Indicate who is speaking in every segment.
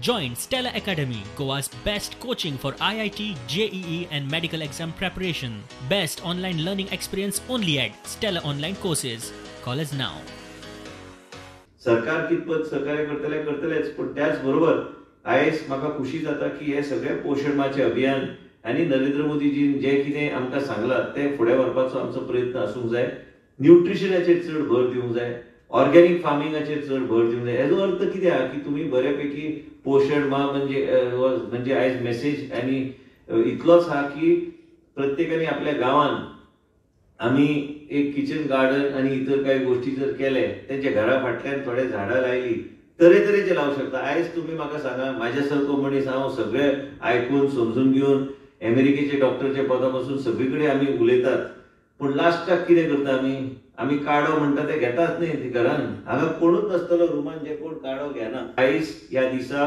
Speaker 1: Join Stella Academy, Goa's best coaching for IIT, JEE and medical exam preparation. Best online learning experience only at Stella Online Courses. Call us now.
Speaker 2: सरकार कितपत सहकार्य करतले करतलेच, पण त्याच बरोबर आयज म्हाका खुशी जाता की हे सगळे पोशण माचे अभियान आनी नरेंद्र मोदीजीन जे कितें आमकां सांगलां तें फुडें व्हरपाचो आमचो प्रयत्न आसूंक जाय. न्युट्रिशनाचेर चड भर दिवंक जाय, ऑर्गेनिक फार्मिंगाचेर चड भर दिवंक जाय. हेजो अर्थ कितें आहा की तुमी बऱ्यापैकी पोशण मा म्हणजे म्हणजे आयज मेसेज आनी इतलोच आहा की प्रत्येकाने आपल्या गांवान आमी एक किचन गार्डन आनी इतर काही गोष्टी जर केले, त्यांच्या घरा फाटल्यान थोडे झाडां लायली, तरेतरेचे लावू शकता. आयज तुमी म्हाका सांगा, म्हाज्या सारको मनीस हांव सगळे आयकून समजून घेवन अमेरिकेचे डॉक्टरच्या पदा पासून सगळी कडेन आमी उलयतात, पूण लास्टाक कितें करता आमी? आमी काडो म्हणटा ते घेताच न्ही घरान. हांगा कोणूच नासतलो रुमान जे कोण काडो घेना. आयज ह्या दिसा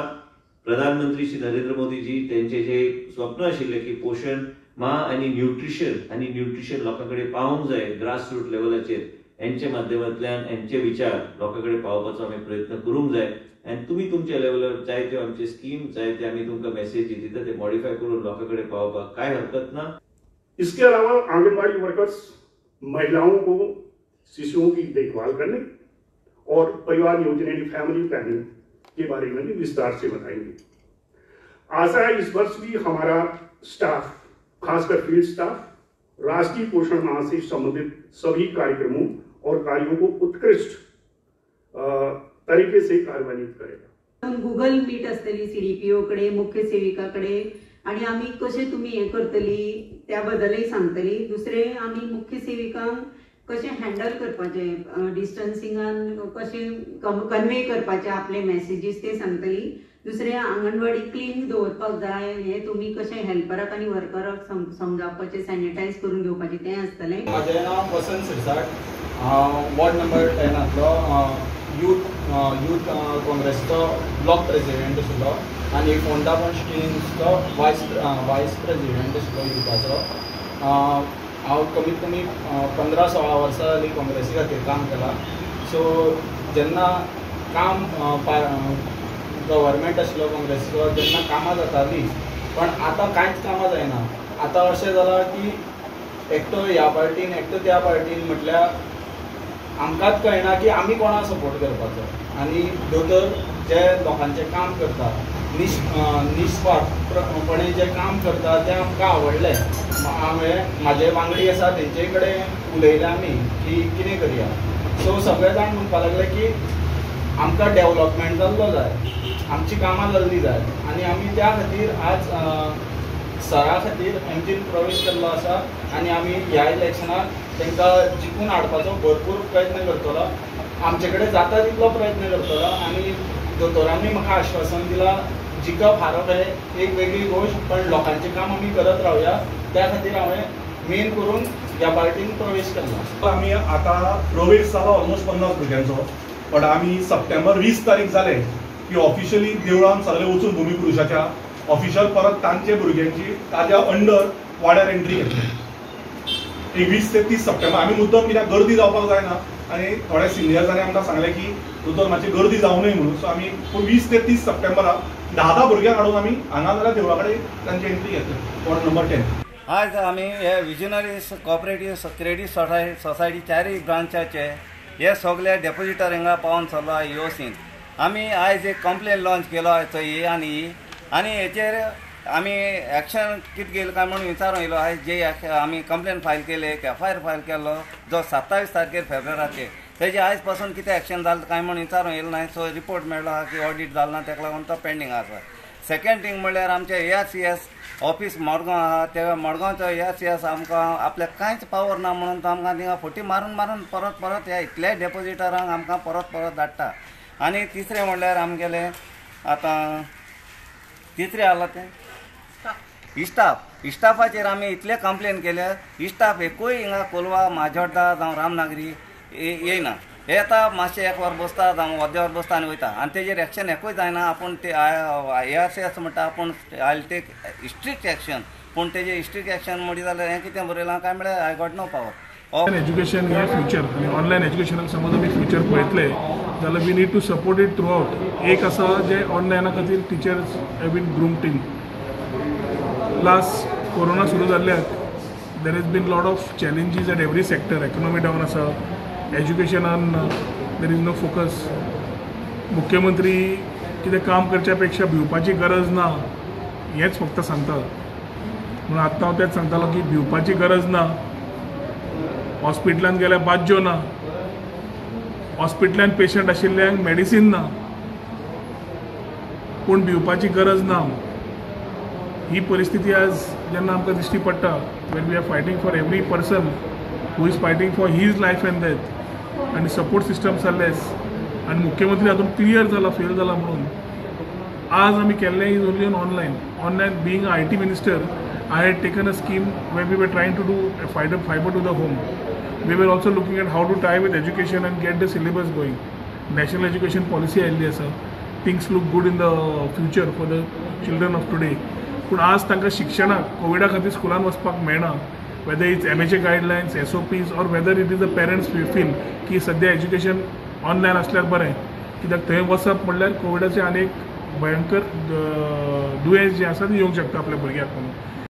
Speaker 2: प्रधानमंत्री श्री नरेंद्र मोदीजी त्यांचे जे स्वप्न आशिल्लें की पोशण मा आनी न्युट्रिशन लोकां कडेन पावोवंक जाय ग्रासरूट लेवलाचेर, हेंच्या माध्यमांतल्यान हेंचे विचार लोकां कडेन पावोवपाचो आमी प्रयत्न करूंक जाय. आनी तुमी तुमच्या लेवलार जायत्यो आमचे स्कीम, जायते आमी तुमकां मेसेजी दिता ते मॉडिफाय करून लोकां कडेन पावोवपाक कांय हरकत ना.
Speaker 3: इसके अलावा आंगनबाड़ी वर्कर्स महिलाओं को शिशुओं की देखभाल करने और परिवार नियोजन यानी फैमिली प्लानिंग के बारे में भी विस्तार से बताएंगे। आशा है इस वर्ष भी हमारा स्टाफ, खासकर फील्ड स्टाफ, राष्ट्रीय पोषण माह से संबंधित सभी कार्यक्रमों और कार्यों को उत्कृष्ट तरीके से कार्यान्वित करेगा।
Speaker 4: गुगल मीट आसतली सीडीपीओ कडे, मुख्य सेविका कडे, आणि आमी कशें तुमी हें करतली त्या बद्दलय सांगतली. दुसरें आमी मुख्य सेविकांक कशें हँडल करपाचें, डिस्टन्सिंगान कशें कन्वे करपाचें आपले मॅसेजीस ते सांगतली. दुसरें आंगणवाडी क्लीन दवरपाक जाय, हें तुमी कशें हेल्पराक आनी वर्कराक समजावपाचें, सॅनिटायज करून घेवपाचें तें आसतलें.
Speaker 5: म्हाजें नांव वसंत सिरसाट, हांव वॉर्ड नंबर 10 यूथ काँग्रेसीचो ब्लॉक प्रेसिडेंट आशिल्लो आनी फोंडा कॉन्स्टिट्युएन्सीचो वायस प्रेसिडेंट आशिल्लो युथाचो. हांव कमीत कमी 15-16 वर्सां जालीं काँग्रेसी खातीर काम केलां. सो जेन्ना काम गव्हर्मेंट आशिल्लो काँग्रेसीचो तेन्ना कामां जातालीं, पण आतां कांयच कामां जायना. आतां अशें जालां की एकटो ह्या पार्टीन एकटो त्या पार्टीन, म्हटल्यार आमकांच कळना की आमी कोणाक सपोर्ट करपाचो. आनी दोतोर जे लोकांचें काम करता, निस्वार्थपणे जे काम करता तें आमकां आवडलें. हांवें म्हाजे वांगडी आसा तेंचे कडेन उलयलें आमी की कितें करया. सो सगळे जाण म्हणपाक लागले की आमकां डेवलपमेंट जाल्लो जाय, आमची कामां जाल्ली जाय, आनी आमी त्या खातीर आज सरा खातीर एमजीन प्रवेश केल्लो आसा आनी आमी ह्या इलेक्शनाक तांकां जिखून हाडपाचो भरपूर प्रयत्न करतलो. आमचे कडेन जाता तितलो प्रयत्न करतलो. आनी दोतोरांनी म्हाका आश्वासन दिलां, जिखप हारप हें एक वेगळी गोश्ट, पण लोकांचें काम आमी करत रावया. त्या खातीर हांवें मेन करून ह्या पार्टीन प्रवेश केला.
Speaker 6: आमी आतां प्रवेश जाला ऑलमोस्ट 50 भुरग्यांचो, पण आमी सप्टेंबर 20 तारीख जाले की ऑफिशियली देवळान सगळे वचून भूमिपुरुषाच्या ऑफिशियल परत तांचे भुरग्यांची ताज्या अंडर वाड्यार एंट्री घेतली. एक 20 ते 30 सप्टेंबर आमी मुद्दम, कित्याक गर्दी जावपाक जायना आनी थोड्या सिनियर्सांनी आमकां सांगलें की दोतोर मातशी गर्दी जावं नये म्हणून. सो आमी 20 ते 30 सप्टेंबराक 10-10 भुरग्यांक हाडून आमी हांगा जाल्यार देवळा कडेन तांची एंट्री घेतली वॉर्ड नंबर 10.
Speaker 7: आज आमी हे विजनरी कॉपरेटीव क्रेडीट सोसायटी चारय ब्रांचाचे हे सगळे डेपोजिटर हिंगा पावोन चल्ला इओसीन. आमी आयज एक कंप्लेन लॉन्च केलो चोय आनी ही, आनी हेचेर आमी एक्शन कितें घेयलें काय म्हणून विचारूंक येयलो. आयज जे आमी कंप्लेन फायल केले, एक एफआयआर फायल केल्लो जो 27 तारखेर फेब्रुवाराचेर, तेजे आयज पासून कितें एक्शन जालें काय म्हणून विचारूंक येयलें ना. सो रिपोर्ट मेळ्ळो आहा की ऑडीट जालें ना, तेका लागून तो पेंडींग आसा. सेकेंड थींग म्हणल्यार आमचे एआरसीएस ऑफीस मडगांव आहा, ते मडगांवचो एआरसीएस आमकां आपल्याक कांयच पावर ना म्हणून तो आमकां थिंगा फटी मारून मारून परत परत ह्या इतल्याय डेपोजिटरांक आमकां परत परत धाडटा. आनी तिसरें म्हणल्यार आमगेलें आतां तिसरें आसलां तें इस्टाफ. इस्टाफाचेर आमी इतले कंप्लेन केल्या, इस्टाफ एकूय हिंगा कोलवा, माजोड्डा जावं रामनागरी येयना. येता मातशें एक वर बसता जावं अर्दें वर बसता आनी वयता, आनी तेजेर एक्शन एकूय जायना. आपूण ते एआरसीएस म्हणटा आपूण I will take strict action, पूण तेजेर स्ट्रिक्ट एक्शन म्हणी जाल्यार हें कितें बरयलां काय म्हळ्यार I got no power.
Speaker 8: Education हें फ्युचर आनी ऑनलायन एज्युकेशनाक समज आमी फ्युचर पळयतले जाल्यार we need to support it throughout. एक आसा जे ऑनलायना खातीर teachers have been groomed in. Last corona सुरू जाल्ल्याक there has been lot of challenges at every sector. Economy down आसा, एज्युकेशनान there is no focus. मुख्यमंत्री कितें काम करच्या पेक्षा भिवपाची गरज ना हेंच फक्त सांगता. म्हणून आत्तां हांव तेंच सांगतालो की भिवपाची गरज ना. हॉस्पिटलांत गेल्यार बाज्यो ना, हॉस्पिटलांत पेशंट आशिल्ल्यांक मेडिसीन ना, पूण भिवपाची गरज ना. ही परिस्थिती आज जेन्ना आमकां दिश्टी पडटा, when we are fighting for every person who is fighting for his life and death, आनी सपोर्ट सिस्टम्स are less, आनी मुख्यमंत्री हातूंत क्लियर जाला, फेल जाला. म्हणून आज आमी केल्लें is only on online. Online being I T minister, I had taken a scheme where we were trying to do a fiber to the home. We were also looking at how to tie with education and get the syllabus going. National education policy आयिल्ली आसा. Things look good in the future for the children of today. पूण आज तांकां शिक्षणाक कोविडा खातीर स्कुलान वचपाक मेळना. Whether it's MHA guidelines, SOPs, or whether it is the parents feel की सद्या एज्युकेशन ऑनलायन आसल्यार बरें, कित्याक थंय वचप म्हणल्यार कोविडाचें आनी एक भयंकर दुयेंस जें आसा तें येवंक शकता आपल्या भुरग्याक म्हणून.